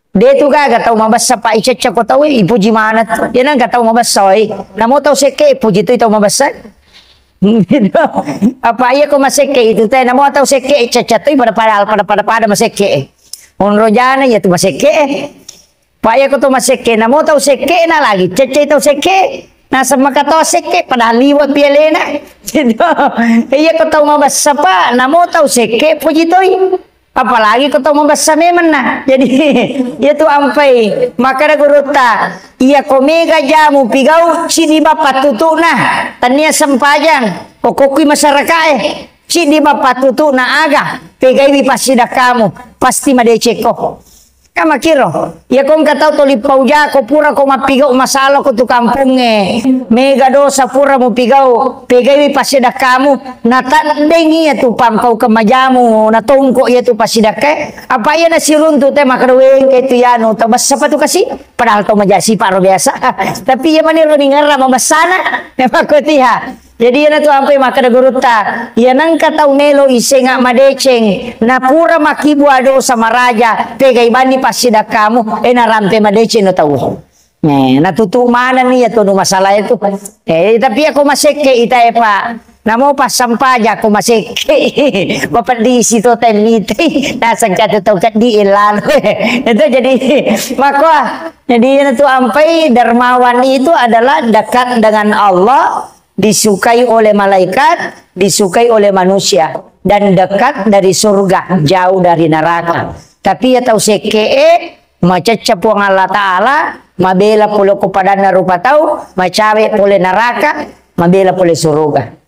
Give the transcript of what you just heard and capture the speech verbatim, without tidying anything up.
De tu gaga tau mabessa, Pak, icecca ko tau, ipuji maneng tu. Iya nengka tau mabessa, oi. Namo tau sekke, puji tu tau mabessa. Apa iya ko masekke itu teh, namo tau sekke, icecca tu, pada-pada, pada-pada, pada masekke. Onro jana iya tu masekke. Pak, iya ko tau masekke, namo tau sekke, na lagi, cecca tau sekke. Naseng maka tau sekke, padahal liwe' pi alena. Iya ko tau mabessa, Pak, namo tau sekke, puji toi. Apalagi ko tau mabessa memang na. Jadi, iya tu ampai, makkeda gurutta, iya ko mega jamu pigau, ciddi bappa tutuna, tania sempajang, ko kokki masyarakae, ciddi bappa tutuna aga, pegaiwi passidakkamu, pasti madecekko. Kan makkiro, iya ko engka tau toli paujako, pura ko mappigau masalah ko tu kampongnge, mega dosa pura mupigau, pegaiwi passidakkamu, nataddengi iya tu pampau kemajamu, natongko iya tu passidakkae, apa iya nasiruntu te makkeda, "Weh, engka itu yanu, tau bessa pa tu kasi?" Padahal tau maja sipa ro biasa. Tapi iya maniro ningerra mabessana, memang ko tiha. Jadi, iyana tu ampai makkeda gurutta, iya nengka tau melo isenga madeceng, napura makkibua dosa maraja, pegai banni passidakkamu, e narampe madeceng no tau. Eh, natutu manenni iya tu nu masalah itu. Eh, tapi iya ko masekke ita e, Pak. Namo passampaja ko masekke. Mapeddisi to tenniti. Nasengka tu tau keddi lalo. Itu jadi, maka, jadi iyana tu ampai dermawan itu adalah dekat dengan Allah, disukai oleh malaikat, disukai oleh manusia, dan dekat dari surga, jauh dari neraka. Tapi iya tau sekke'e, macecca Puang Allah Ta'ala, mabela pole ko padanna rupa tau, macawe pole neraka, mabela pole surga.